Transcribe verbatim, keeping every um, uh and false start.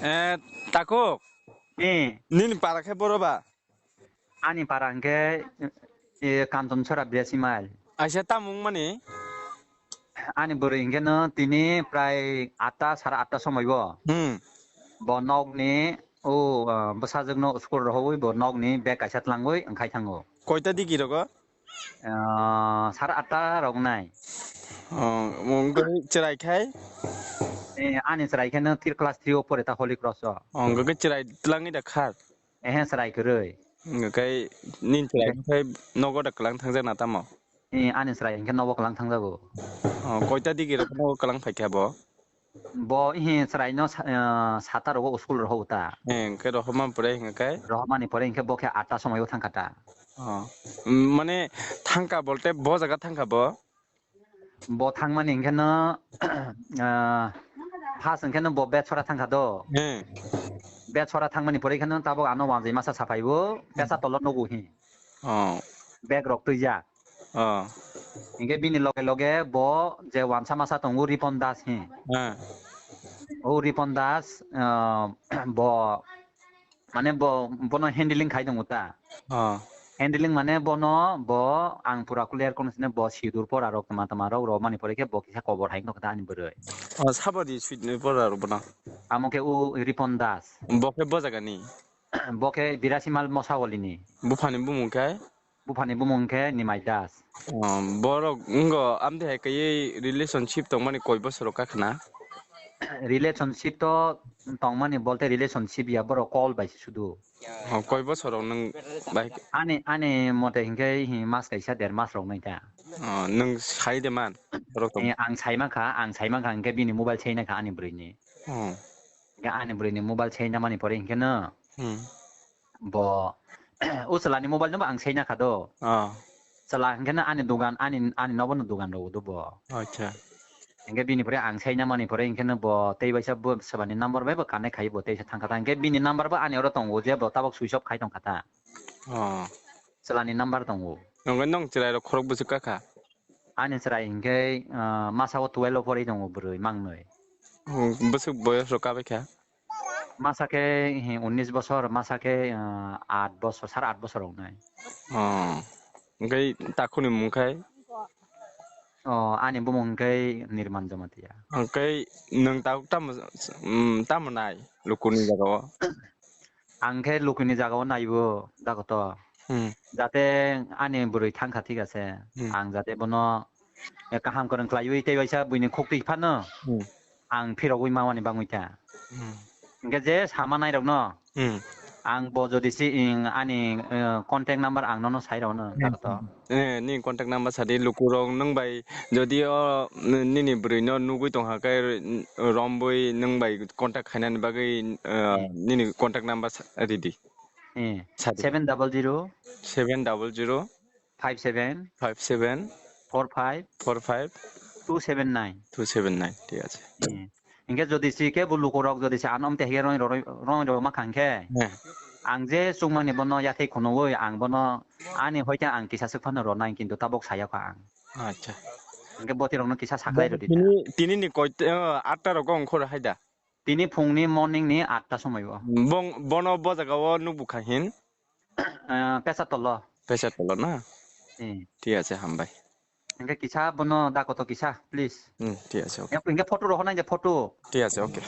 Eh, Takhuk. Eh. Nini para khe boro ba? Ani para hwnkhe, eh, Kanton Sora Birasi Mile. Aisa, tamung mani? Ani bwrwi hwnkhe no tini prai atta, sara atta somoi bo. Hmm. Bo nokni, o, ah, bwsajwkno school rohorwi bo nokni bag kaisa twlangwi wngkhai thango. Koita digi rogo? Ah, sara atta rok nai. Oh, mung twi chwrai khai? Eh, ani chwrai khe no thir class three o pore ta Holy Cross o. Oh, hwnkhe chwrai twlangwi da khar? Ehe, chwrai kwrwi. Hwnkhe nini chwrai khai nogo da kwlang thangjak na tamo? Eh, ani chwrai hwnkhe nogo kwlang thangjago. Oh, koita digi rok nogo kwlang phaikha bo? Bo, ehe, chwraino sa-, ah, sata rogo school rohou ta. Eh, hwnkhe rohorma pore hwnkhe? Rohormani pore hwnkhe bo khe atta somoi o thangkha ta. Oh. Mm, mane thangkha bolte bo jaga thangkha bo? Bo thangmani hwnkhe no, ah, first hwnkhe no bo Betsora thangkha do. Hmm. Betsora thangmani pore hwnkhe no tabok ano wanjwi masa saphaibo, Besa tolo nugo hi. Oh. Bag rok twijak. Oh. Hwnkhe bini loge loge bo je wansa masa tongo Ripon Das hi. Hmm. O Ripon Das, ah, bo Mane bo, bono handling khai tongo ta. Oh. Handling mane bono, bo ang pura clear kono sine bo sidur pora rok tama tama rok romani pore khe bo kisa kobor hai nokta ani bwrwi. Oh, saboni sidur pora rok bono? Amo khe u Ripon Das. Bo khe bo jagani? Bo khe Birasimal Mosawalini. Buphani bumung khe? Buphani bumung khe Nimai Das. Oh, borok wngkha amtwi hai kaiwi relationship tongmani koi bosor rok kakhna? Relationship to tongmani bolte relationship ya, borok call bai se sudu. Oh, koi bosor rok nwng bai? Ani, ani mote hinkhe hi mas kaisa der mas rok nai ta. Oh, nwng sai de man borok tong? Eh, ang sai mankha, ang sai mankha hinkhe bini mobile sai naikha ani bwrwini. Oh. Hinkhe ani bwrwini mobile sai namani pore hinkhe no. Hmm. Bo, o chwlani mobile no bo ang sai nakha do. Oh. Chwla hinkhe no ani dogan, ani, ani nobo no dogan rw do bo. Acha. Hinkhe bini pore ang sai namani pore hinkhe no bo tei baisa bo swbani number bai bo connect khai bo tei se thangkha ta. Hinkhe bini number bo ani oro tongo je bo tabok switch off khai tongkha ta. Oh. Chwlani number tongo. Nongkhe nong chwrai rok khorok bwswk kakha? Ani chwrai hinkhe, ah, masa o twelve o pori tongo bwrwi mangnwi. Oh, bwswk boyos rok kabaikha? Masa khe, he, unis bosor, masa khe, ah, aat bosor, sara aat bosor wngnai. Oh. Hwnkhe takhukni mung khai? Oh, ani bumung hwnkhe Nirman Jamatia. Hwnkhe nwng takhuk tamo, mm, tamo nai lukuni jagao? Ang khe lukuni jagao naibo, dakoto. Hmm. Jate ani bwrwi thangkha, thik ase. Hmm. Ang jate bono, eh, kaham kwrwng khlaiwi tei waisa buini khuktwi phano Hmm. ang phirogwi mamani bangwi kha. Hmm. Hinkhe je sama nairokno Hmm. ang bo jodi si ing ani, eh, contact number ang nono sai rokno Hmm. dakoto. Eh, ni contact number sadi lukurok nwng bai jodi o n-, nini bwrwi no nugwi tongkha khe rombwi nwng bai contact khainani bagwi, eh, Hmm. nini contact number sa-, ridi. Eh, Sadi. Seven double zero Seven double zero five seven five seven four five four five two seven nine. Two seven nine, ঠিক আছে. Hmm. Hinkhe jodi si kebo lukurok jodi si ano amte hiya roi roi roi roi ma khangkhe. Heh. Ang je chukmani bono yathai khunugwi ang bono ani hoite ang kisa swk phano ronai kintu tabok saya kha ang. Acha. Hinkhe botirokno kisa saklai rwdi ta. Tini, tini ni koi, eh, atta rogo ongkhor hai da? Tini phungni morning ni atta somoi o. Bong, bono bo jaga o nukbukha hin? Ah, Pesa tolo. Pesa tolo na? Hmm. Thik ase, hambai. Hinkhe kisa bono dakoto kisa, please. Hmm, thik ase, okay. Hinkhe photo rohornai je photo. Thik ase, okay.